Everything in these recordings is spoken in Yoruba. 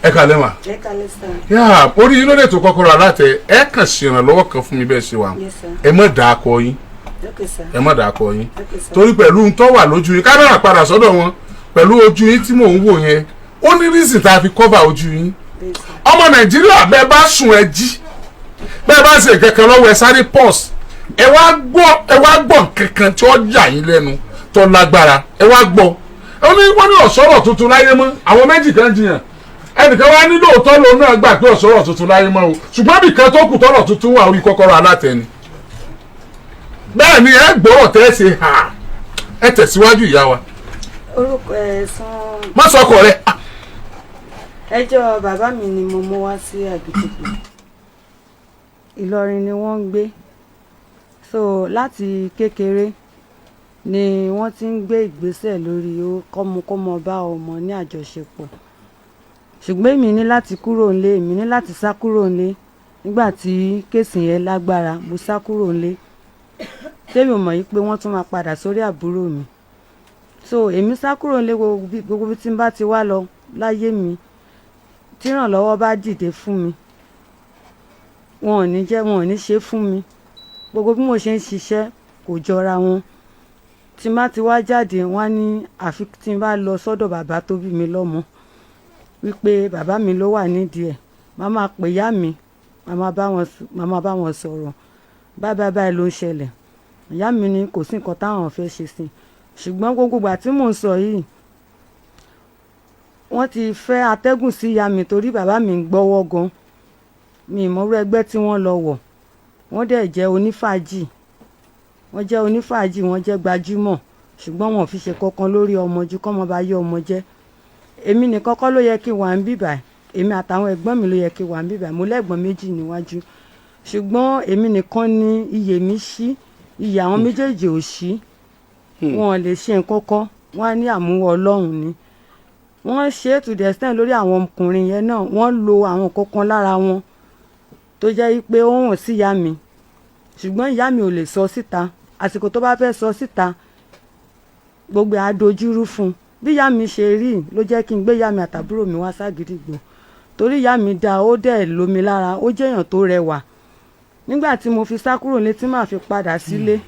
Ẹ kàlẹ́ mà. Ẹ kálẹ́ sir. Yá orí yín ló lè tó kọ́kọ́rọ́ alátẹ. Ẹ kàn ṣèrànlọ́wọ́ kan fún mi bẹ́ẹ̀ ṣe wà. Yes, sir. Ẹ má dà á kọ yín. Okay, sir. Ẹ má dà á kọ yín. Okay, sir. Torí pẹ̀lú ń tọ́ wà lójú yín, kámẹ́rà padà sọ́dọ̀ wọn pẹ̀lú ojú yín tí mò ń wò yẹn, ó ní reason tá a fi cover ojú yín. Bẹ́ẹ̀ sir. Ọmọ Nàìjíríà, bẹ́ẹ̀ bá sùn, ẹ jí, bẹ́ẹ̀ bá ṣe kankan lọ́wọ́, ẹ sáré pause, ẹ wá gbọ́, ẹ wá gbọ́ nǹkankan tí ó yà yín lẹ́nu tó lágbára. Ẹ wá gbọ́. Ó ní wọ́n ní ọ̀sọ́rọ̀ tuntun láyé mọ́. Àwọn méjì kan jiyàn, ẹnìkan wá ní lóòótọ́ lòun náà gbà pé ọ̀sọ́rọ̀ tuntun láyé mọ́ o, ṣùgbọ́n ibìkan tó kù tọ́rọ̀ tuntun wà, orí kọ́kọ́rọ́ alátẹ ni. Bẹ́ẹ̀ ni ẹ gbọ́rọ̀ tẹ́ ẹ ṣe hà. Ẹ tẹ̀síwájú, ìyá wa. Orúkọ ẹ̀sùn. Má sọ ọkọ rẹ. Ẹjọ́ bàbá mi ni mo mú wá sí Àgídìgbò. Ìlọrin ni wọ́n ń gbé. So láti kékeré ni wọ́n ti ń gbé ìgbésẹ̀ lórí kọ́mọkọ́mọ bá ọmọ ní àjọṣepọ̀, ṣùgbọ́n èmi ní láti kúrò nílé, èmi ní láti sá kúrò nílé. Nígbà tí case yẹn lágbára, mo sá kúrò nílé, tèmi ò mọ̀ yìí pé wọ́n tún máa padà sórí àbúrò mi. So èmi sá kúrò nílé. Gbogbo bí tí n bá ti wá lọ láyé mi, tírànlọ́wọ́ bá dìde fún mi, wọn ò ní jẹ́, wọn ò ní ṣe fún mi. Gbogbo bí mo ṣe ń ṣiṣẹ́ kò jọra wọn. Tí n bá ti wá jáde, wọ́n á ní àfi tí n bá lọ sọ́dọ̀ bàbá tó bí mi lọ́mọ, wípé bàbá mi ló wà nídìí ẹ̀. Má máa pè ìyá mi, má máa bá wọn sọ̀rọ̀, báyìí báyìí báyìí ló ń ṣẹlẹ̀. Ìyá mi ní kò sí nǹkan táwọn fẹ́ ṣe sí i. Ṣùgbọ́n gbogbo ìgbà tí mò ń sọ yìí, wọ́n ti fẹ́ atẹ́gùn sí ìyá mi, torí bàbá mi ń gbọ́wọ́ gan. Mi ì mọ̀rú ẹgbẹ́ tí wọ́n lọ wọ̀. Wọ́n dẹ̀ jẹ́ onífàájì, wọ́n jẹ́ onífàájì, wọ́n jẹ́ gbajúmọ̀, ṣùgbọ́n wọn ò fi ṣe kankan lórí ọmọ ju kọ́mọ bá yé ọmọ jẹ́. Èmi nìkan kọ́ ló yẹ kí n wà ń bíbà, èmi àtàwọn ẹ̀gbọ́n mi ló yẹ kí n wà ń bíbà. Mo lẹ́gbọ́n méjì níwájú, ṣùgbọ́n èmi nìkan ni iyè mi ṣí, iyè àwọn méjèèjì ò ṣí. Wọn ò lè ṣe nǹkan kan, wọ́n á ní àmúwọ́ Ọlọ́run ni. Wọ́n ṣe é to the extent lórí àwọn ọkùnrin yẹn náà, wọ́n lo àwọn kankan lára wọn tó jẹ́ pé ó hàn sí ìyá mi, ṣùgbọ́n ìyá mi ò lè sọ síta. Àsìkò tó bá fẹ́ sọ síta, gbogbo ẹ̀ á dojúrú fún un. Bí ìyá mi ṣe rí ló jẹ́ kí n gbé ìyá mi àtàbúrò mi wá ságídígbò, torí ìyá mi dáa, ó dẹ̀ lómi lára, ó jẹ́ èèyàn tó rẹwà. Nígbà tí mo fi sá kúrò nílé, tí màá fi padà sílé,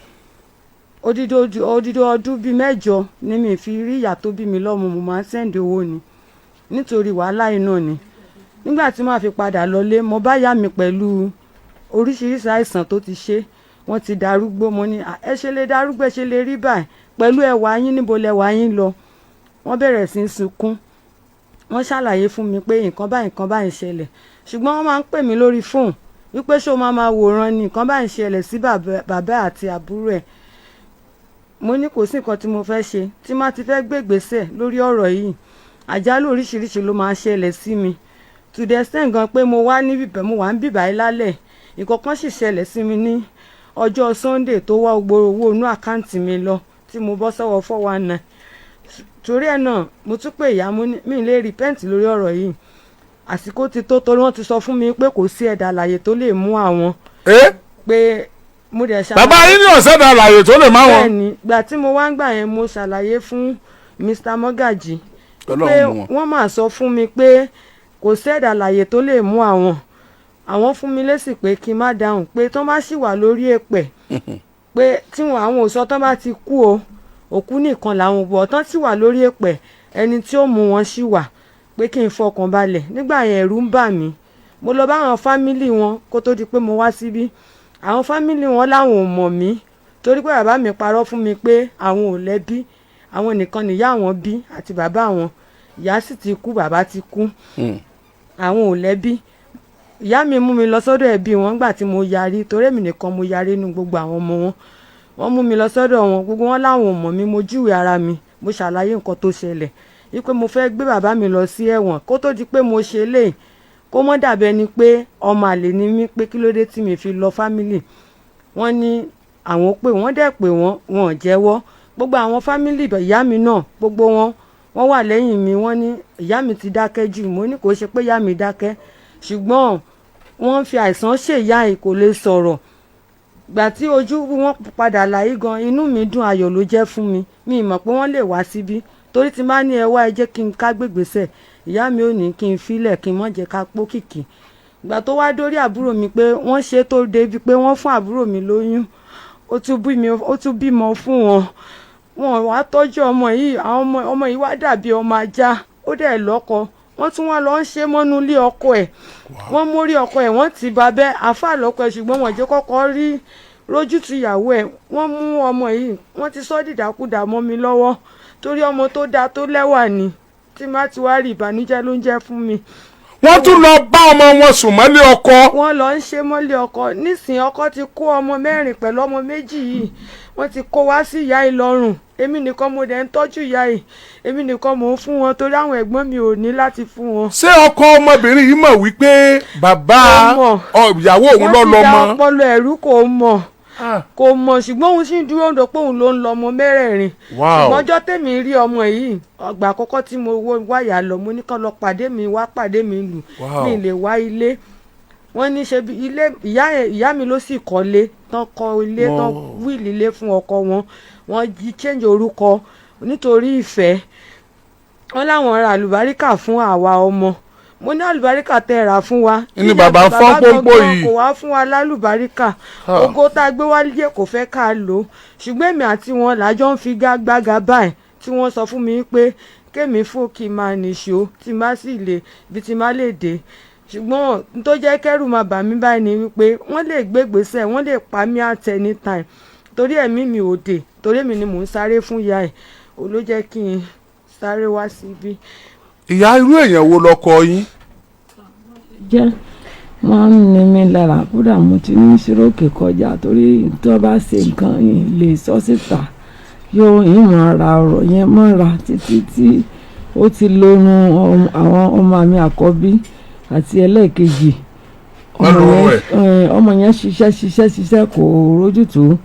odidi ọdún bíi 8 ni mi fi rí ìyá tó bí mi lọ́mọ. Mo máa ń send owó ni nítorí wàhálà iná ni. Nígbà tí màá fi padà lọlé, mo bá ìyá mi pẹ̀lú oríṣiríṣi àìsàn tó ti ṣe, wọ́n ti darúgbó. Mo ní, "Ah, ẹ ṣe lè darúgbó, ẹ ṣe lè rí báyìí pẹ̀lú ẹwà yín? Níbo lẹwà yín lọ?" Wọ́n bẹ̀rẹ̀ sí í sunkún. Wọ́n ṣàlàyé fún mi pé nǹkan báyìí, nǹkan báyìí ṣẹlẹ̀, ṣùgbọ́n wọ́n máa ń pè mí lórí fóònù wípé ṣé o máa máa wòran ni, nǹkan báyìí ṣẹlẹ̀ sí bàbá àti àbúrò ẹ̀. Mo ní kò sí nǹkan tí mo fẹ́ ṣe. Tí má ti fẹ́ gbé ìgbésẹ̀ lórí ọ̀rọ̀ yìí, àjálù oríṣiríṣi ló máa ń ṣẹlẹ̀ sí mi, to the extent gan pé mo wá níbí, mo wà ń bìbà yìí lálẹ́, nǹkan kan sì ṣẹlẹ̀ sí mi ní ọjọ́ Sunday tó wá gbogbo owó inú account mi lọ, tí mo bọ́ sọ́wọ́ 419. Torí ẹ̀ náà mo tún pè ìyá, mo ní mi lè repent lórí ọ̀rọ̀ yìí, àsìkò ti tó, torí wọ́n ti sọ fún mi pé kò sí ẹ̀dá alààyè tó lè mú àwọn. Ẹ Pé mo dẹ̀ ṣàlàyé. Bàbá yín ní ọ̀sẹ̀ dà láàyè tó lè má wọn. Bẹ́ẹ̀ni, gbà tí mo wá ń gbà yẹn, mo ṣàlàyé fún Mr. Mọ́gàjì Ọlọ́run pé mú wọn. wọ́n máa sọ fún mi pé kò sẹ́dà àlàyé tó lè mú àwọn. Àwọn fún mi lésì pé kí n má dáhùn, pé tó bá sì wà lórí èpẹ̀, pé tí wọn àwọn ò sọ tán bá ti kú o, òkú nìkan làwọn bọ̀ tán sì wà lórí èpẹ̀, ẹni tí ó mú wọn sì wà, pé kí n fọkàn balẹ̀. Nígbà yẹn, ẹ̀rù ń bà mí. Mo lọ bá àwọn family wọn kó tó di pé mo wá síbí. Àwọn family wọn láwọn ò mọ̀ mí, torí pé bàbá mi parọ́ fún mi pé àwọn ò lẹ́bí, àwọn nìkan nìyá àwọn bí àti bàbá àwọn. Ìyá sì ti kú, bàbá ti kú, àwọn ò lẹ́bí. Ìyá mi mú mi lọ sọ́dọ̀ ẹbí wọn nígbà tí mo yarí, torí èmi nìkan mo yarí nínú gbogbo àwọn ọmọ wọn. Wọ́n mú mi lọ sọ́dọ̀ wọn, gbogbo wọn láwọn ò mọ̀ mí. Mo júwe ara mi, mo ṣàlàyé nǹkan tó ṣẹlẹ̀, wípé mo fẹ́ gbé bàbá mi lọ sí ẹ̀wọ̀n kó tó di pé mo ṣe léyìí, kó mọ́ dàbí ẹni pé ọmọ àlè ni mí, pé kí ló dé tí mi fi lọ family wọ́n. Ní àwọn pè wọ́n, dẹ̀ pé wọ́n, wọn ò jẹ́wọ́. Gbogbo àwọn family ìyá mi náà, gbogbo wọn, wọ́n wà lẹ́yìn mi. Wọ́n ní ìyá mi ti dákẹ́ jù. Mo ní kò ṣe pé ìyá mi dákẹ́, ṣùgbọ́n wọ́n ń fi àìsàn ṣèyá ẹ̀, kò lè sọ̀rọ̀. Gbà tí ojú wọn padà láyé gan, inú mi dùn, ayọ̀ ló jẹ́ fún mi. Mi ì mọ̀ pé wọ́n lè wá síbí, torí tí n bá ní ẹ wá, ẹ jẹ́ kí n ká gbégbèsè. Ìyá mi ò ní kí n filẹ̀, kí n má jẹ́ ká pókìkí. Ìgbà tó wá dórí àbúrò mi, pé wọ́n ṣe tó débi pé wọ́n fún àbúrò mi lóyún, ó tún bí mi, ó tún bímọ fún wọn, wọn wá tọ́jú ọmọ yìí. Àwọn ọmọ yìí wá dàbí ọmọ ajá. Ó dẹ̀ lọ́kọ, wọ́n tún wá lọ ń ṣe mọ́nú ilé ọkọ ẹ̀. Wọ́n mórí ọkọ ẹ̀, wọ́n ti bá bẹ́ àáfàá lọ́kọ ẹ̀, ṣùgbọ́n wọ́n jẹ́ kọ́kọ́ rí rójútu ìyàwó ẹ̀. Wọ́n mú ọmọ yìí, wọ́n ti sọ́ dìdàkudà mọ́ mi lọ́wọ́, torí ọmọ tó dáa tó lẹ́wà ni. Tí má ti wá rí, ìbànújẹ́ ló ń jẹ́ fún mi. Wọ́n tún lọ bá ọmọ wọn sùn mọ́lé ọkọ. Wọ́n lọ ń ṣe mọ́lé ọkọ. Nísìnyí, ọkọ ti kó ọmọ mẹ́rin pẹ̀lú ọmọ méjì yìí, wọ́n ti kó wá sí ìyá yìí lọ́rùn. Èmi nìkan mo dẹ̀ ń tọ́jú ìyá yìí, èmi nìkan mò ń fún wọn, torí àwọn ẹ̀gbọ́n mi ò ní láti fún wọn. Ṣé ọkọ ọmọbìnrin yìí mọ̀ wípé bàbá Ó mọ̀. ìyàwó òun ló Wọ́n ti da lọ́mọ? ọpọlọ ẹ̀rú. Kò mọ̀, kò mọ̀, ṣùgbọ́n òun sì ń dúró ń dọ̀ pé òun ló ń lọ ọmọ mẹ́rẹ̀ẹ̀rin. Ṣùgbọ́n ọjọ́ tèmi rí ọmọ yìí, ọgbà àkọ́kọ́ tí mo wáyà lọ, mo ní kán lọ pàdé mi, wá pàdé mi lù. Mi lè wá ilé. Wọ́n ní ṣe bí ilé ìyá yẹn, ìyá mi ló sì kọ́lé tán, kọ́ ilé tán, will ilé fún ọkọ wọn. Wọ́n jí change orúkọ nítorí ìfẹ́. Wọ́n láwọn ra àlùbáríkà fún àwa ọmọ. Mo ní àlùbáríkà tẹ́ ẹ rà fún wa. Ní bàbá ń fọ́n gangan pọ́npọ́ yìí. Kò wá fún wa lálùbáríkà. Ògo tá a gbé wálé, kò fẹ́ ká lò ó. Ṣùgbọ́n èmi àti wọn làjọ ń fi gágbága báyìí, tí wọ́n sọ fún mi pé kémi fún kí n máa nìṣó, tí n bá sì lè bí tí n bá lè dé. Ṣùgbọ́n n tó jẹ́ kẹ́rù máa bà mí báyìí ni wípé wọ́n lè gbé ìgbésẹ̀, wọ́n lè pa mí at any time, torí ẹ̀mí mi ò dé, torí èmi ni mò ń sáré fún ìyá ẹ̀. Ò ló jẹ́ kí n sáré wá síbí. Ìyá, irú èèyàn wo lọkọ yín? Jẹ́ wọ́n ń ní mi lára. Kódà mo ti ní stroke kọjá, torí tó bá ṣe nǹkan yìí lè sọ síta, yóò ìmọ̀ ra ọ̀rọ̀ yẹn mọ́ra títí tí ó ti lórun àwọn ọmọ mi àkọ́bí àti ẹlẹ́ẹ̀kejì. Wọ́n Ọmọ lórun. yẹn ọmọ yẹn ṣiṣẹ́ ṣiṣẹ́ ṣiṣẹ́, kò rójútùú.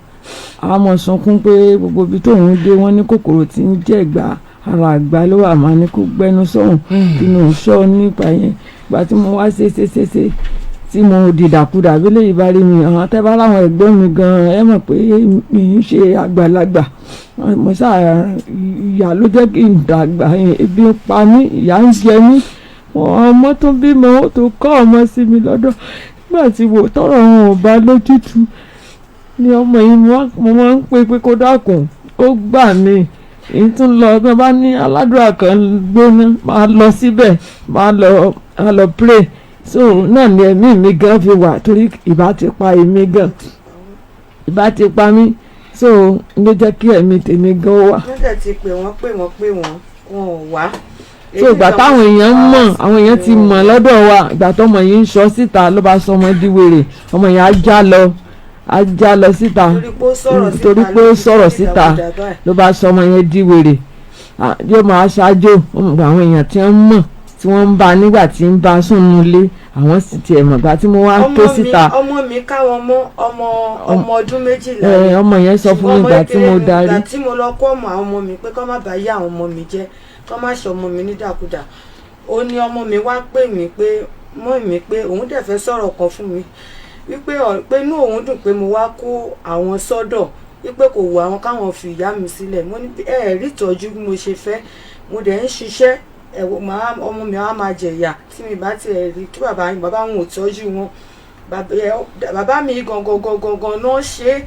A mọ̀ sunkún pé gbogbo ibi tóun dé, wọ́n ní kòkòrò tí ń jẹ́ ìgbà ara àgbà ló wà. Máa ní kó gbẹ́nu sọ̀hún kí ni òun sọ nípa yẹn. Ìgbà tí mo wá ṣe ṣe ṣe ṣe tí mo dìdàkudà, bí lèyí bá rí mi, àwọn tẹ́ bá láwọn ẹ̀gbọ́n mi gan-an, ẹ mọ̀ pé mi ń ṣe àgbàlagbà. Mo ṣáà ìyà ló jẹ́ kí n dàgbà. Ebi ń pa mí, ìyà ń jẹ mí. Ọmọ tó bímọ, ó tó kọ́ ọmọ sí mi lọ́dọ̀. Nígbà tí wò tọrọ wọn ò bá lójútu ni ọmọ yìí, mo máa ń pè pé kó dákun, kó gbà mí. Èyí tún lọ bí wọ́n bá ní aládùúrà kan gbóná, máa lọ síbẹ̀, máa lọ pray. So náà ni ẹ̀mí mi gan fi wà, torí ìbá ti pa èmi gan, ìbá ti pa mí. So ló jẹ́ kí ẹ̀mí tèmi gan wà. Wọ́n dẹ̀ ti pè wọ́n, pè wọ́n, pè wọ́n, wọn ò wá. So ìgbà táwọn èèyàn mọ̀, àwọn èèyàn ti mọ̀ lọ́dọ̀ wa. Ìgbà tọmọ yìí ń sọ síta, ló bá sọ ọmọ di wèrè. Ọmọ yẹn á já lọ, á já lọ síta. Torí pé ó sọ̀rọ̀ síta. Torí pé ó sọ̀rọ̀ síta Ìdàkudà báyìí. ló bá sọ ọmọ yẹn di wèrè. Ah, yóò máa ṣáájú àwọn èèyàn tí wọ́n mọ̀, tí wọ́n ń bá nígbà tí ń bá sùn nulẹ̀, àwọn sì tiẹ̀ mọ̀. Gbà tí mo wá Ọmọ ké mi síta, ọmọ mi káwọn mọ́ ọmọ ọmọ ọdún 12 ẹ, ni. ọmọ yẹn sọ fún mi Ṣùgbọ́n ọmọ ìgbà tí mo kékeré mi, darí. Ìgbà tí mo lọ kó ọmọ àwọn ọmọ mi pé kọ́ má bàa yá àwọn ọmọ mi jẹ́, kọ́ má ṣe ọmọ mi nídàkudà, ó ní ọmọ mi wá pè mí pé mọ́ mi pé òun dẹ̀ fẹ́ sọ̀rọ̀ kan fún mi, wípé pé inú òun dùn pé mo wá kó àwọn sọ́dọ̀, wípé kò wù àwọn káwọn fi ìyá mi sílẹ̀. Mo ní ẹ ẹ̀ rí ìtọ́jú bí mo ṣe fẹ́, mo dẹ̀ ń ṣiṣẹ́ ẹ̀wọ̀, màá ọmọ mi á máa jẹ̀yà tí mi bá tiẹ̀ rí tí bàbá wọn ò tọ́jú wọn. Bàbá mi gangan gangan gan náà ṣe é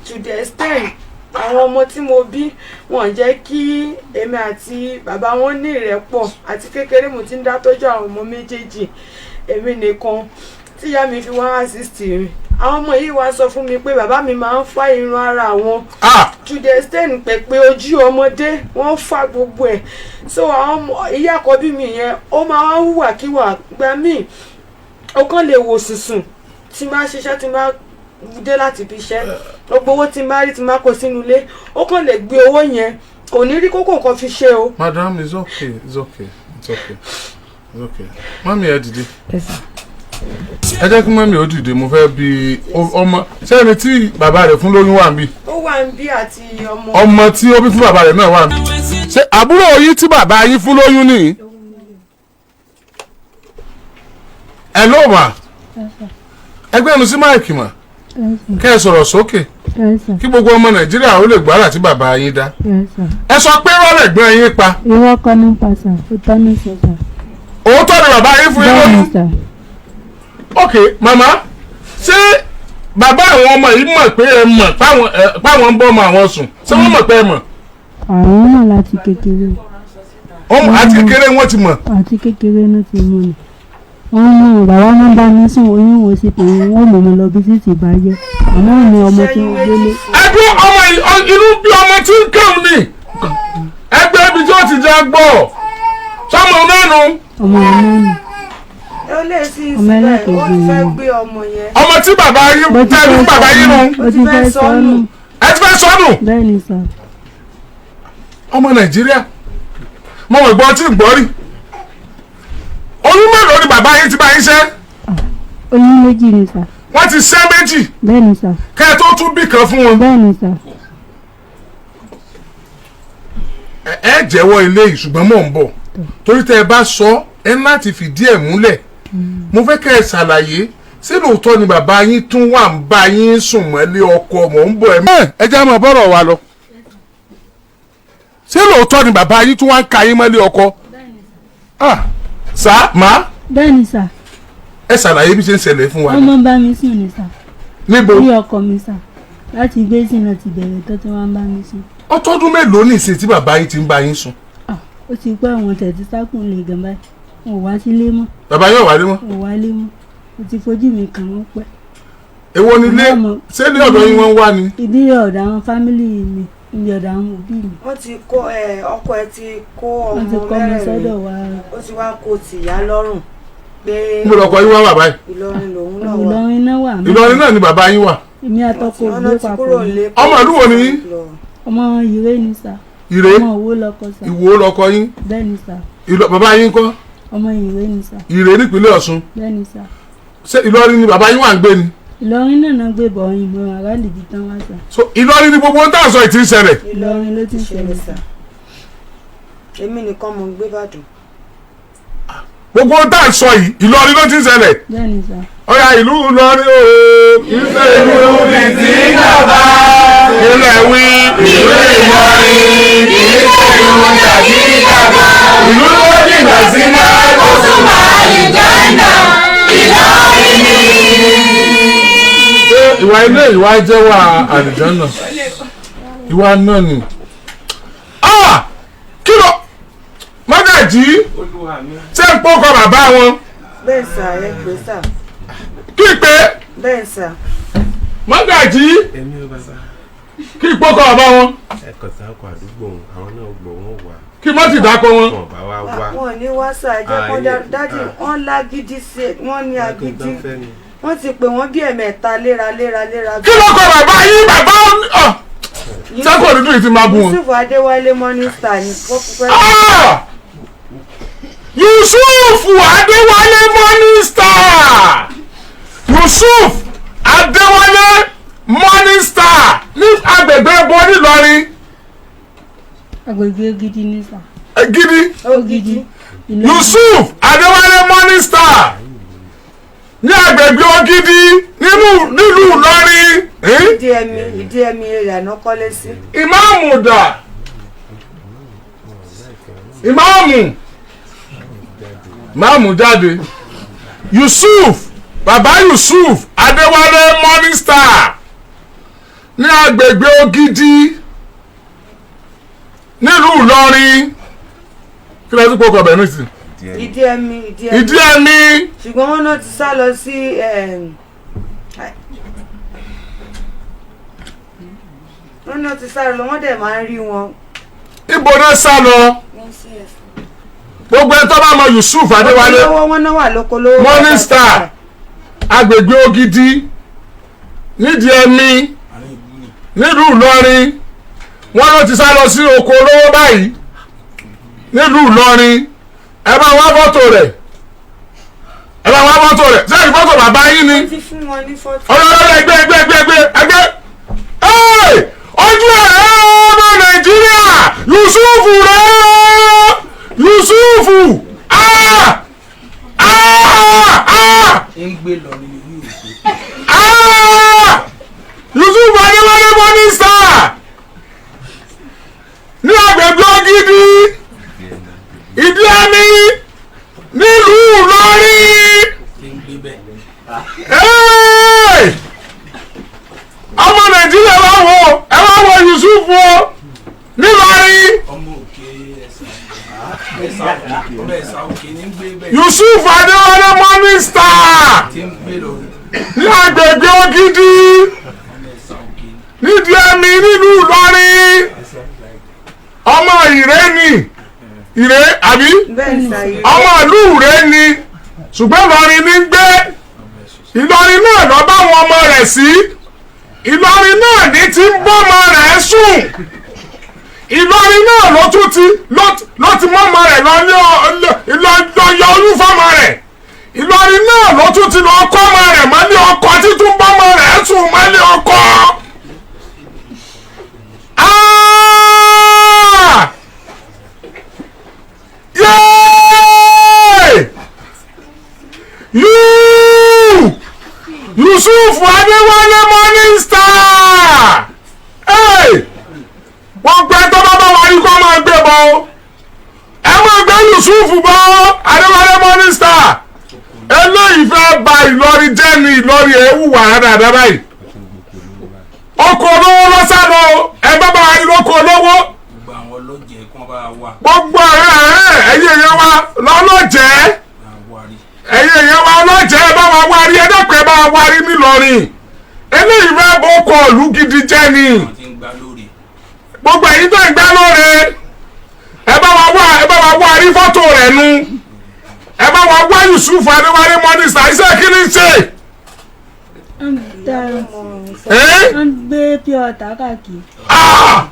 to the extent àwọn ọmọ tí mo bí, wọn jẹ́ kí èmi àti bàbá wọn ní ìrẹ́pọ̀. Àti kékeré mo ti ń dá tọ́jú àwọn ọmọ méjèèjì, èmi nìkan, tí ìyá mi fi wá assist mi. Àwọn ọmọ yìí wá sọ fún mi pé bàbá mi máa ń fá irun ara wọn to the extent pé ojú ọmọdé, wọ́n fá gbogbo ẹ̀. So àwọn ọmọ ìyá àkọ́bí mi yẹn, ó máa ń hùwàkíwà gbà míì. Ó kàn lè wò sùsùn tí máa ṣiṣẹ́, tí máa dé láti ibi iṣẹ́, gbogbo owó tí máa rí, tí máa kó sínú ilé, ó kàn lè gbé owó yẹn, kò ní rí kókó nǹkan fi ṣe o. Madam, it's okay, it's okay, it's okay, it's okay. Mummy, ẹ dìde. Yes, sir. Ẹ jẹ́ kí mummy ó dìde. Mo fẹ́ bi ọmọ sẹ́ni tí bàbá rẹ̀ fún lóyún wà níbí? Ó wà ń bí àti ọmọ. Ọmọ tí ó bí fún bàbá rẹ̀ náà wà níbí. Ṣé àbúrò yín tí bàbá yín fún lóyún nìyí? Ẹ ló mà ẹgbẹ́ ẹnu sí mic mà, kẹ́ ẹ sọ̀rọ̀ sókè kí gbogbo ọmọ Nàìjíríà ó lè gbára tí bàbá yín dá. Ẹ sọ pé rọ́lẹ̀ gbọ́n yín pa. Irọ́ kọ́ nípa sir, ó tọ́ ní sọ sir. bàbá yín fún yín Bẹ́ẹ̀ ni lóyún. sà. Ok màmá, ṣé bàbá àwọn ọmọ yìí mọ̀ pé ẹ mọ̀ páwọn ń bọ́ ọmọ àwọn sùn? Ṣé wọ́n mọ̀ pé ẹ mọ̀? Àwọn mọ̀ láti kékeré. Ọmọ àti kékeré wọ́n ti mọ̀. Àti kékeré ló ti mọ̀ ni. Wọ́n mọ̀, bàbá máa ń bá mi sùn, oyún wo sí tòun, wọ́n mọ̀ mi lọ bí títì bá yẹ. Àmọ́ mi ọmọ tí mo gbélé. Ẹgbẹ́ ọmọ yìí, inú bí ọmọ tí ń kẹ́hùn ni ẹgbẹ́ ibi tí ó ti jẹ́ gbọ́ sọmọ náà nù. Ọmọ mi náà nù. Ó lè sí Ọmọ ìsìlẹ̀, ó ẹlẹ́kejì fẹ́ ni. gbé ọmọ yẹn. Ọmọ tí bàbá yín Mo ti tẹ́lú fẹ́ bàbá yín nù. Mo ti fẹ́ sọnù. Ẹ ti fẹ́ sọnù. Bẹ́ẹ̀ ni sà. Ọmọ Nàìjíríà, mo mọ̀ gbọ́ tí ń gbọ́ rí. Oyún mélòó ni bàbá yín ti bá yín ṣẹ́? Oyún 2 ni sà. Wọ́n ti ṣẹ́ 2. Bẹ́ẹ̀ ni sà. Kẹ́ ẹ tó tún bí kan fún wọn. Bẹ́ẹ̀ ni sà. Ẹ jẹ́wọ́ ilé yìí, ṣùgbọ́n mò ń bọ̀, torí tẹ́ ẹ bá sọ ẹ ní láti fìdí ẹ̀ múlẹ̀. Mo fẹ́ kẹ́ ẹ ṣàlàyé, ṣé lóòótọ́ ni bàbá yín tún wà ń bá yín sùn mọ́lé ọkọ? Mò ń bọ̀. Ẹ jẹ́ àmọ́ bọ́rọ̀ wa lọ. Ṣé lóòótọ́ ni bàbá yín tún wà ń ka yín mọ́lé ọkọ? Sá má. Bẹ́ẹ̀ ni sà. Ẹ ṣàlàyé bí ṣe ń ṣẹlẹ̀ fún wa. Wọ́n máa ń bá mi sùn ni sà. Níbo? Ní ọkọ mi sà. Láti gbé sí náà ti bẹ̀rẹ̀ tó ti wá ń bá mi sùn. Ọtọ́dún mélòó ní ìsìn tí bàbá yín ti ń bá yín sùn? Ó ti pẹ́, àwọn tẹ̀tí sákùn lè gan báyìí. Wọn ò wá sílé mọ́. Bàbá yóò wálé mọ́? Wọn ò wálé mọ́. Mo ti fojú mi kàn wọ́n pẹ́. Èwo ni ilé? Ṣé ní ọ̀dọ̀ yín wọ́n wá ni? Ìdílé ọ̀dọ̀ àwọn fámìlì mi, ìdí ọ̀dọ̀ àwọn òbí mi. Wọ́n ti kó ọkọ ẹ ti kó Wọ́n ti ọmọ kọ́ mi mẹ́rẹ̀ẹ̀rin. sọ́dọ̀ wa. Ó ti wá kó tìyá lọ́rùn pé Mo lọkọ yín wá bàbá yìí. Ìlọrin lòun náà wà. Ìlọrin náà wà. Ìlọrin náà ni bàbá yín wà. Èmi àtọkọ Wọ́n ògbé náà ti papọ̀ kúrò ni. nílé. Ọmọ ìlú wo ni yín? Ọmọ Ìré ni sà. Ìré? Ọmọ Òwò lọkọ sà. Ìwó lọkọ yín. Bẹ́ẹ̀ ni sà. Bàbá yín kọ́? Ọmọ Ìré ni sà. Ìré nípínlẹ̀ Ọ̀ṣun. Bẹ́ẹ̀ ni sà. Ṣé Ìlọrin ni bàbá yín wà ń gbé ni? Ìlọrin náà náà gbé bọ̀ ìmọ̀ aráàlú ibi tán wá sà. So Ìlọrin ni gbogbo ohun tá à ń sọ ìtì ń ṣẹlẹ̀. Ìlọrin ló ti ṣẹlẹ̀ sà. Èmi nìkan mò ń gbé Ìbàdàn. Gbogbo ohun tá à ń sọ yìí, Ìlọrin ló ti ń ṣẹlẹ̀. Bẹ́ẹ̀ ni sà. Ọ̀yà ìlú Ìlọrin ooo, ìṣe ìlú Ìtìjọba ilẹ̀ wí. Ìlú Ìlọrin kì í ṣe ìlú jàgídíjàgan. Ìlú tó jìnnà sí náà kó súnmọ́ àlùjánnà. Ìlọrin ni. Ṣé ìwà ilé ìwà jẹ́wà àlùjánnà? Ìwà náà ni. Kí ló Mọ́gàjí ṣé ń pọ́kọ bàbá wọn? Bẹ́ẹ̀ sà, ẹ pè sà. Kí pé? Bẹ́ẹ̀ sà. Mọ́gàjí kí pọ́kọ bàbá wọn? Ẹ kàn sáko àdúgbò àwọn náà gbọ́ wọn wà. Kí mọ́ ti dákọ wọn. Wọn bá wá wá. Wọn ò ní wá sà, ẹ jẹ́ kó dájú wọn lágídí sí, wọ́n ní agídí. Wọ́n ti pè wọ́n bí ẹ̀mẹ́ta léra léra léra. Kí ló kọ bàbá yín? Bàbá sẹ́kọ̀ nínú ìtì máa bù wọn. Yusuf Adéwálé Morning Star ní pọ́pẹ́. Yusuf Adéwálé Morning Star, Yusuf Adéwálé Morning Star ní agbègbè bo nílọrin? Agbègbè Ògidì ní sà. Gidi. Ògidì. Yusuf Adéwálé Morning Star ní agbègbè Ògidì nílùú Ìlọrin. Ìdí ẹmi, ìdí ẹmi ìyànà kọ́lé sí. Ìmáàmù dà? Ìmáàmù jáde. Yusuf, bàbá Yusuf Adéwálé Morning Star ní agbègbè Ògidì nílùú Ìlọrin. Kí ló ti kó ọkọ̀ bẹ̀rẹ̀ nísìnyí? Ìdí ẹmi, ìdí ẹmi. Ìdí ẹmi. Ṣùgbọ́n wọn náà ti sá lọ sí, wọn náà ti sá lọ, wọ́n dẹ̀ máa ń rí wọn. Ibo náà sá lọ? Gbogbo ẹ tó bá mọ Yusuf Adéwálé wọn náà wà lóko lówó. Morning Star, agbègbè Ògidì, nídìí ẹmi, nílùú Ìlọrin. Wọn ló ti sá lọ sí oko olówó báyìí nílùú Ìlọrin. Ẹ bá wá fọ́tò rẹ̀, ẹ bá wá fọ́tò rẹ̀. Sẹ́yìn fọ́tò bàbá yín ni? Ọlọ́lọ́lọ́, ẹgbẹ́ ẹgbẹ́ ẹgbẹ́ ẹgbẹ́ ẹgbẹ́ ojú ẹ̀ ọmọ Nàìjíríà. Yusuf rẹ̀, Yusuf Yusuf Adéwálé Morning Star ní agbègbè Ògidì, ìdí ẹni, nílùú. Ìlọrin. Hey! Ọmọ Nàìjíríà, wá wo, ẹ wá wo Yusuf o nílọrin. Ọmọ òkè ẹ̀sà, ọmọ ẹ̀sà òkè ní gbé bẹ́ẹ̀. Yusuf Adéwálé Morning Star tí ń gbé lórí ní agbègbè Ògidì ọmọ ẹ̀sà òkè. nídìí ẹ̀mí nílùú Ìlọrin. Ọmọ Ìré ni, Ìré àbí? Bẹ́ẹ̀ sà, Ìré. Ọmọ ìlú Ìré ni, ṣùgbọ́n Ìlọrin ní ń gbé. Ìlọrin náà lọ bá àwọn ọmọ rẹ̀ sí. Ìlọrin náà ní ti ń bọ́mọ rẹ̀ sùn. Ìlọrin náà ló tún ti ló ti mọ́mọ rẹ̀ lọ ní lọ yọ oyún fọ́mọ rẹ̀. Ìlọrin náà ló tún ti lọ kọ́ ọmọ rẹ̀ mọ́lé ọkọ, títún bọ́mọ rẹ̀ sùn mọ́lé ọkọ. Ah! Yéé! Yúù! Yusuf Adéwálé Morning Star! Hey! Wọ́n pẹ́ tó bá bá wa rí kó máa gbé bọ́ o. Ẹ máa gbé Yusuf bọ́ Adéwálé Morning Star. Eléyìí fẹ́ ba Ìlọrin jẹ́ ní Ìlọrin ẹ̀ wùwà dáadáa báyìí. Ọkọ̀ olówó lọ́sàn-án o. Ẹ bá bá wa rí lóko olówó. Gbogbo àwọn ọlọ́jẹ̀ kí wọ́n bá wà. Gbogbo ọ̀rẹ́ ẹ̀, ẹ̀yin èèyàn wa lọ́lọ́jẹ́, bá wà rí. Ẹ̀yin èèyàn wa ọlọ́jẹ́, ẹ bá wa wá rí. Ẹ dẹ́kun, ẹ bá wa wá rí nílọrin. Eléyìí fẹ́ bó kọ ìlú gidi jẹ́ ni. Wọ́n ti ń gbá lórí. Gbogbo ẹ̀yin tó ń gbá lóore, ẹ bá wa wá, ẹ bá wa wá rí fọ́tò rẹ̀ nu. Ẹ bá wa wá Yusuf Adéwálé Morning Star. Iṣẹ́ kí ni ṣe? Ń da. Ẹ́? Ń gbé pure water káàkiri. Ah!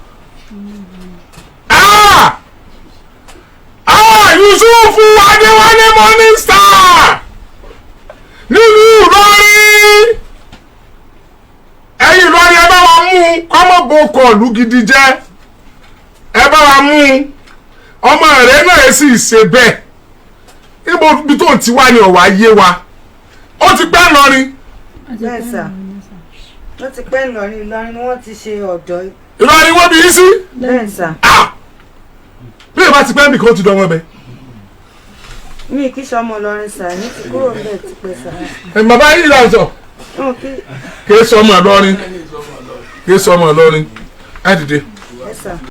Ah! Ah! Yusuf Adéwálé Morning Star nílùú Ìlọrin. Ẹ̀yin Ìlọrin, ẹ bá wa mú un kọ́mọ́ bo kọ̀ọ̀lù gidi jẹ́. Ẹ bá wa mú un. Ọmọ rẹ̀ náà sì ṣe bẹ́ẹ̀. Níbo ibi tó ń ti wá ni ọ̀wá yé wa. Ó ti pẹ́ lọrin. Bẹ́ẹ̀ sà, ó ti pẹ́ Ìlọrin. Ìlọrin ni wọ́n ti ṣe ọ̀dọ́. Ìlọrin wọ́n bí yín sí? Bẹ́ẹ̀ sà. Ah! Bí ìbá ti pẹ́ nìkan, ó ti dán wọn bẹ́ẹ̀. Mi kì í ṣe ọmọ Ìlọrin sà, ní ti kúrò ńbẹ̀ ti pẹ́ sà. Ẹ bàbá yìí là ń sọ. N kì Kì í sọmọ Ìlọrin, kì í sọmọ Ìlọrin. Ẹ dìde. Ẹ sà.